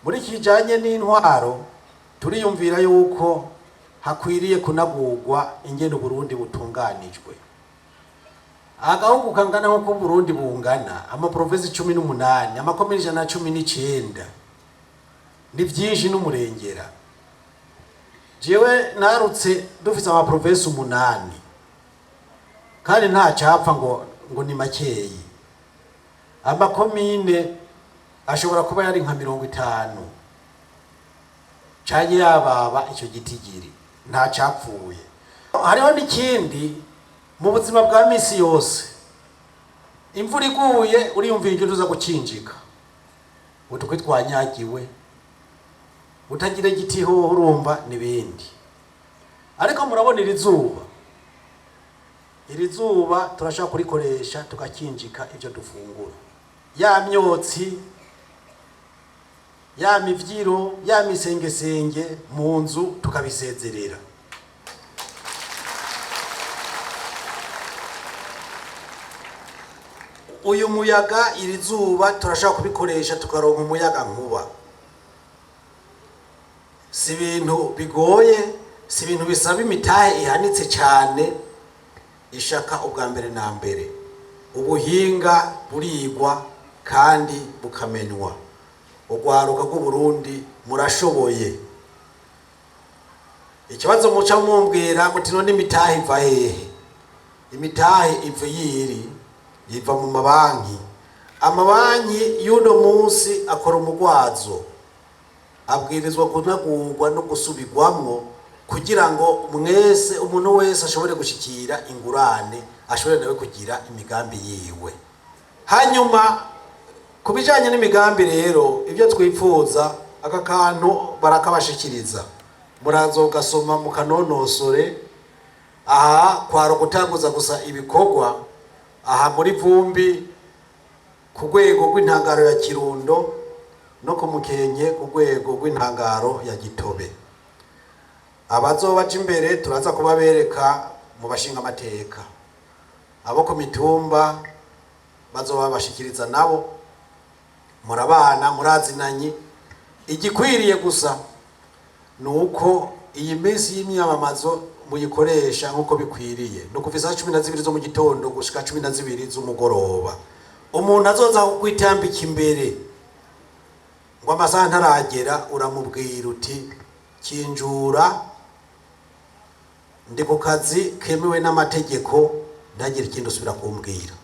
Muri iki kijanye n'intwaro, turiyumvira yuko hakwiriye kunagurwa ingene Uburundi butunganijwe. Agahugu kangana nk'uko Uburundi bungana, amaprovensi 18, amakomine 119, ni vyinshi n'umurengera. Jewe narutse dufise amaprovensi 8, kandi nta capfa ngo ni makeyi. Amakomine ashobora kuba yari nka 50 canke yababa ico gitigiri, nta capfuye. Hariho n'ikindi mu buzima bwa misi yose, imvura iguye uriyumvira ingene uza gukinjika, utukwi twanyagiwe, utagira igiti hoho urumva n'ibindi. Ariko murabona iri zuba, iri zuba turashobora kurikoresha tugakinjika ivyo dufungura, ya myotsi, ya mivyiro, ya misengesenge mu nzu tukabisezerera. Uyu muyaga, iri zuba turashobora kubikoresha tukaronka umuyaga nkuba. Si ibintu bigoye, si ibintu bisaba imitahe ihanitse cyane. Ishaka ubwa mbere na mbere ubuhinga burigwa kandi bukamenywa. Urwaruka rw'Uburundi murashoboye. Ikibazo muca mumbwira muti none imitahe iva hehe? Imitahe iva yiri iva mu mabanki. Amabanki y'uno munsi akora umugwazo, abwirizwa kunagurwa no gusubirwamwo kugira ngo mwese, umuntu wese ashobore gushikira ingurane, ashobore nawe kugira imigambi yiwe. Hanyuma ku bijanye n'imigambi rero, ibyo twifuza, aka kantu barakabashikiriza, murazogasoma mukanonosore. Aha kwari ugutanguza gusa ibikorwa aha muri Vumbi ku rwego rw'intangaro ya Kirundo no ku Mukenke ku rwego rw'intangaro ya Gitobe. Abazobaja imbere turaza kubabereka mu bashinga amateka, abo ku mitumba bazobabashikiriza nabo. Murabana, murazinanye. Igikwiriye gusa ni uko iyi minsi y'imyamamazo muyikoresha nk'uko bikwiriye, ni ukuva isaha 12 zo mu gitondo gushika 12 z'umugoroba. Umuntu azoza kukwitambika imbere ngo amasaha ntaragera, uramubwira uti kinjura, ndi ku kazi kemewe n'amategeko, ntagire ikindi usubira kumbwira.